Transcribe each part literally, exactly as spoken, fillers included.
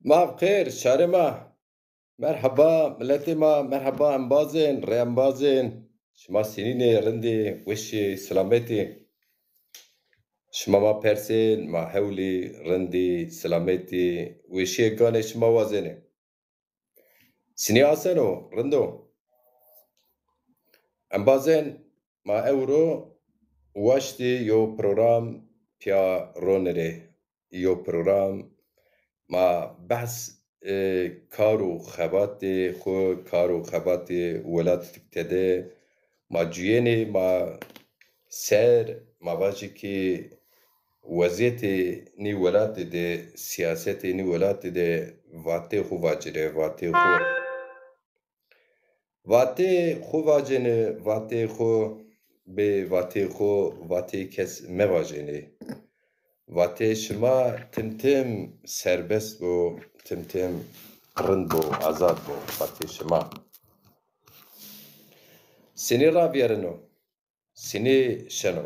Ma bi xêr, şarê ma. Merheba, miletê ma, merheba embazên, rê embazên. Şima senînê, rindî, weşî, silametî. Şima ma persên, ma hewlî, rindî, silametî, weşîye ganê şima wazenê. Sinî aseno, rind o. Embazên, ma ewro waştî yo program pîya ronirê. Yo program ma behs, e, kar û xebatê xwu, kar û xebatê welatê tede ma cuyênê, ma ser, ma vajî ki wezîyetê nî welatî de, sîyasetê nî welatî de vatê xwu vacirê, vatê xwu. Vatê xwu vacêne, vatê xwu, bê vatê xwu, vatê kes mevacênê. Vatê şima tim tim serbest bo, tim tim rind bo, azad bo, vatê şima. Sinî ravîyerino. Sinî şeno.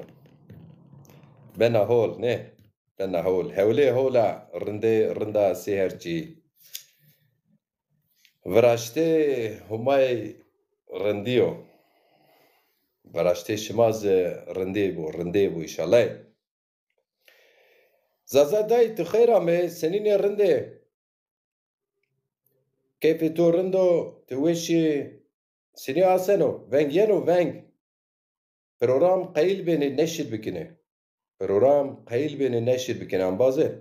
Bena hol, ne? Bena hol. Hewlê hola, rindê rinda sê her çî. Viraştê Humay rindî yo. Viraştê şima zi rindê bo, rindê bo înşallah. Zaza dayî, ti xeyr amê, senînê, rindê? Keyfê to rind o, ti weş î? Sinî aseno, veng yeno, veng. Program qeyil benê, neşir bikinê. Program qeyil benê, neşir bikinê, embazê.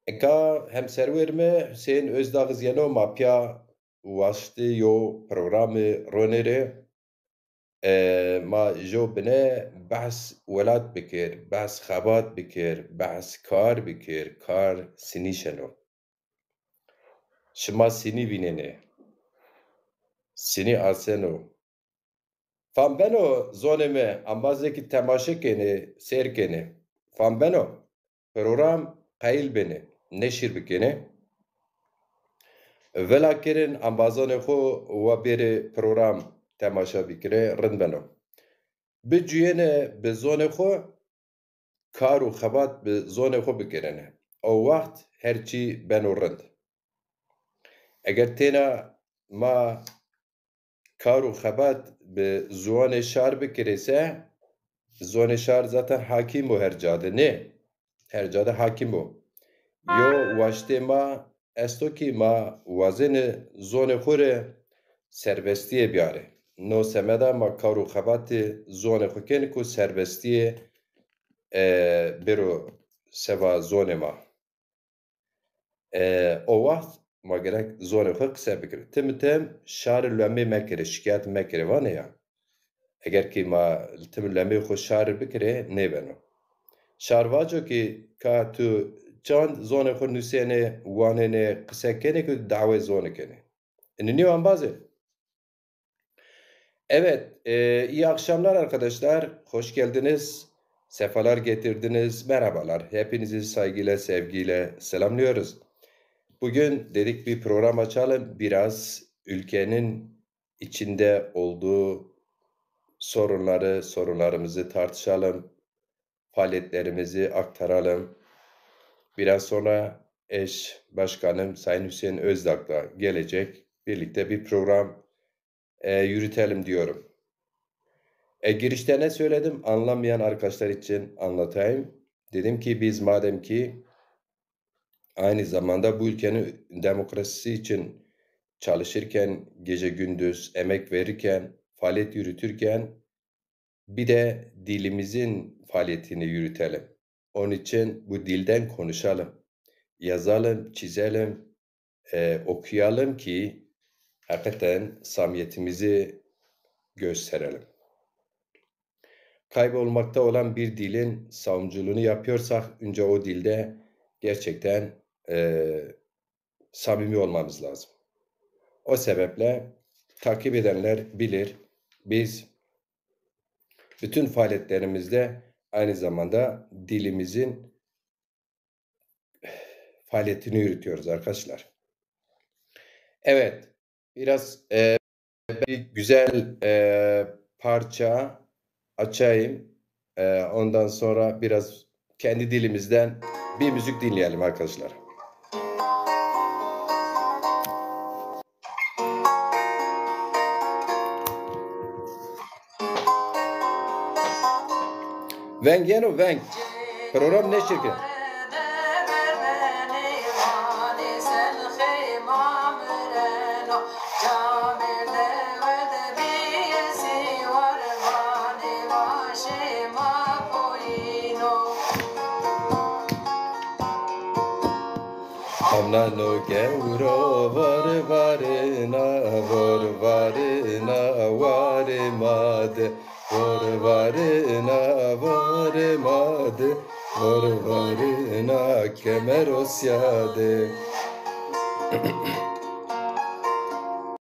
Eka hemserwer mi Hüseyin Özdağ zî yeno, ma pîya waştî yo programî ronêrê. E, ma jo bine behs welat bikir, behs xebat bikir, behs kar bikir, kar sinî şeno. Şima sinî vînenê. Sinî aseno. Fam beno zonê mi, embazê ki temaşe kenê, seyr kenê. Fam beno. Program qeyil benê, neşir bikenê. Vila kirin embazanê xwu wa bêrê program temaşe bikirê, rind beno. Bicuyêne bi zonê xwu, kar û xebat bi zonê xwu bikerêne. O wext her çî beno rind. Eger têna ma kar û xebat bi ziwanê şar bikirê se, zonê şar zaten hakîm bo her ca de, nê? Her ca de hakîm bo. Yo waştê ma esto kî ma wazenê zonê xwu rê serbestîye biyarê. No semeda ma kar û xebatê zonê xwu kenê ku serbestîye, e, bêro seba zonê ma. E, o wext ma gerek zonê xwu qise bikirê. Tim tim şarî lemê mekerê, şikayet mekerê, vanê ya. Eger ki ma tim lemê xwu şarî bikirê, nêbeno. Şar vaco ki ka tu çand zonê xwu nusênê, wanenê, qise kenê ki dawê zonê kenê. Ini nîyo embazê? Evet, e, iyi akşamlar arkadaşlar. Hoş geldiniz. Sefalar getirdiniz. Merhabalar. Hepinizi saygıyla, sevgiyle selamlıyoruz. Bugün dedik bir program açalım. Biraz ülkenin içinde olduğu sorunları, sorunlarımızı tartışalım. Faaliyetlerimizi aktaralım. Biraz sonra eş başkanım Sayın Hüseyin Özdağ da gelecek. Birlikte bir program, e, yürütelim diyorum. E, girişte ne söyledim? Anlamayan arkadaşlar için anlatayım. Dedim ki biz madem ki aynı zamanda bu ülkenin demokrasisi için çalışırken, gece gündüz emek verirken, faaliyet yürütürken bir de dilimizin faaliyetini yürütelim. Onun için bu dilden konuşalım, yazalım, çizelim, e, okuyalım ki hakikaten samimiyetimizi gösterelim. Kaybolmakta olan bir dilin savunuculuğunu yapıyorsak, önce o dilde gerçekten, e, samimi olmamız lazım. O sebeple takip edenler bilir, biz bütün faaliyetlerimizde aynı zamanda dilimizin faaliyetini yürütüyoruz arkadaşlar. Evet, biraz, e, bir güzel, e, parça açayım. E, ondan sonra biraz kendi dilimizden bir müzik dinleyelim arkadaşlar. Veng yeno veng. Program neşir ke. Amnano gewro var varina, vor varina warê ma de. Vor varina, varê ma de, vor varina kemerosya de.